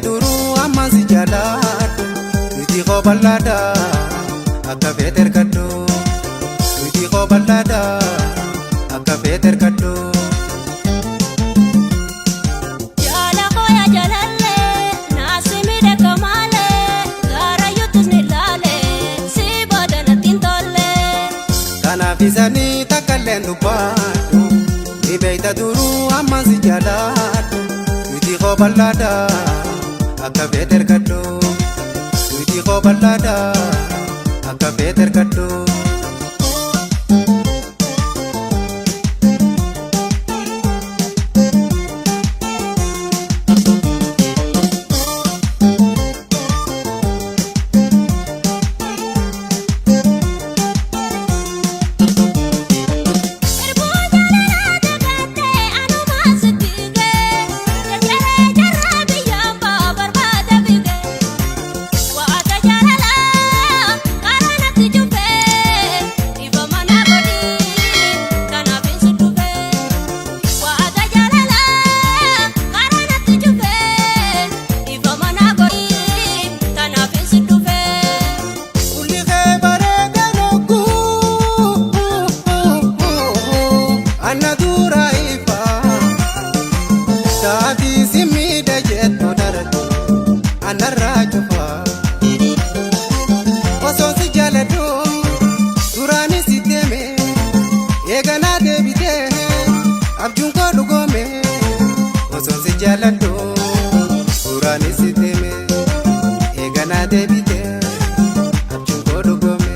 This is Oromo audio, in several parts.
Duruu ammaan si jaaladhu, nuti koo bal'aadha akka feete ergadhu. Nuti koo bal'aadha akka feete ergadhu. Jaala kooya jalallee naasi miidhaga maalee gaarayyuutis ni laalee si booda natti hin tolle. Kanaaf isanii takka illee dubbadhu, ni beekta duruu ammaan si jaaladhu. Nuti koo bal'aadha akka feete ergadhu. Nuti koo bal'aadha akka feete ergadhu. Erboo jaalalaa dagattee anumaa si diigee jarjaree jarraa biyyaan baa barbaada fiigee waata jaalalaa karaa natti cufee ifa mana godhii kanaaf hin si dhufee waata jaalalaa karaa natti cufee ifa mana godhii kanaaf hin si dhufee. Kulli kee bareeda logguu anna dura ifa taatii si miidha jettu daratu anarraa cufa. Osoo si jaaladhu duraanis si deeme, eeganaa deebitee abjuun koo dhugoome. Osoo si jaaladhu duraanis si deeme, eeganaa deebitee abjuun koo dhugoome.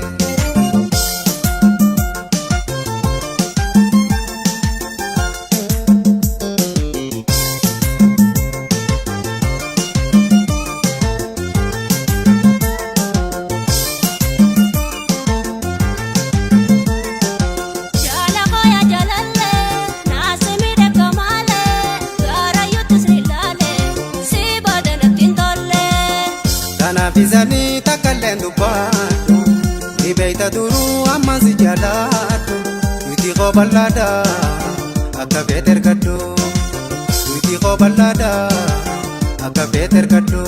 Jaala kooya jalallee naasi miidhaga maalee gaarayyuutis ni laalee si booda natti hin tolle. Kanaaf isanii takka illee dubbadhu, ni beekta duruu ammaan si jaaladhu. Nuti koo bal'aadha akka feete ergadhu. Nuti koo bal'aadha akka feete ergadhu.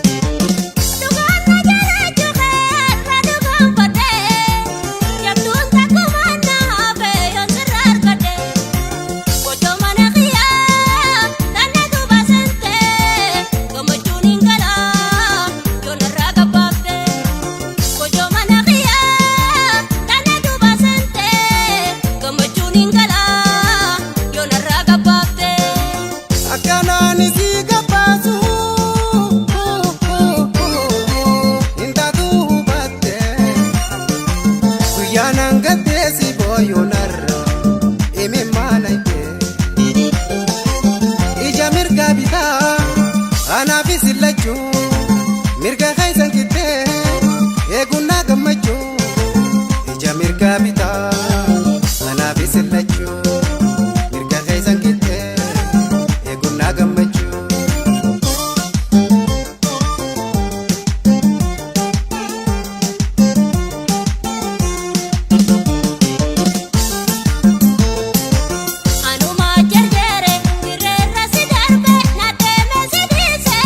Dhugaan na jaalachuu keerra dhugaan fadhee jabduun takkumaan na hafee yoon sirra argadhee kotoo mana kiyyaa tanna duuba seentee gammachuun hin galaa yoon irraa gabbaaftee kotoo mana kiyyaa tanna duuba seentee gammachuun hin galaa yoon irraa gabbaaftee. Akkanaan si gabbaasu hin taatu hubatte, guyyaan hangattee si booyuun har'a imimmaan hayte. Ija mirga bitaa anaafis lachuu mirga keessan kittee eegunnaa gammachuu. Ija mirga bitaa anaafis lachuu mirga keessan kittee eegunnaa gammachuu. Anuma jarjare dirreerra si darbe na deeme si dhiise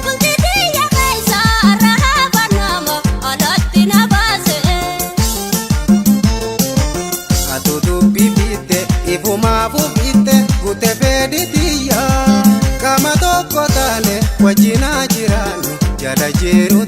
bultii biyya keessa rahaa nama alatti na baase. Atu dubbii fiitte ifumaafuu fiitte guute fedhi tiyya, qaama tokko taane wajjinaa jiraannu jala jiru.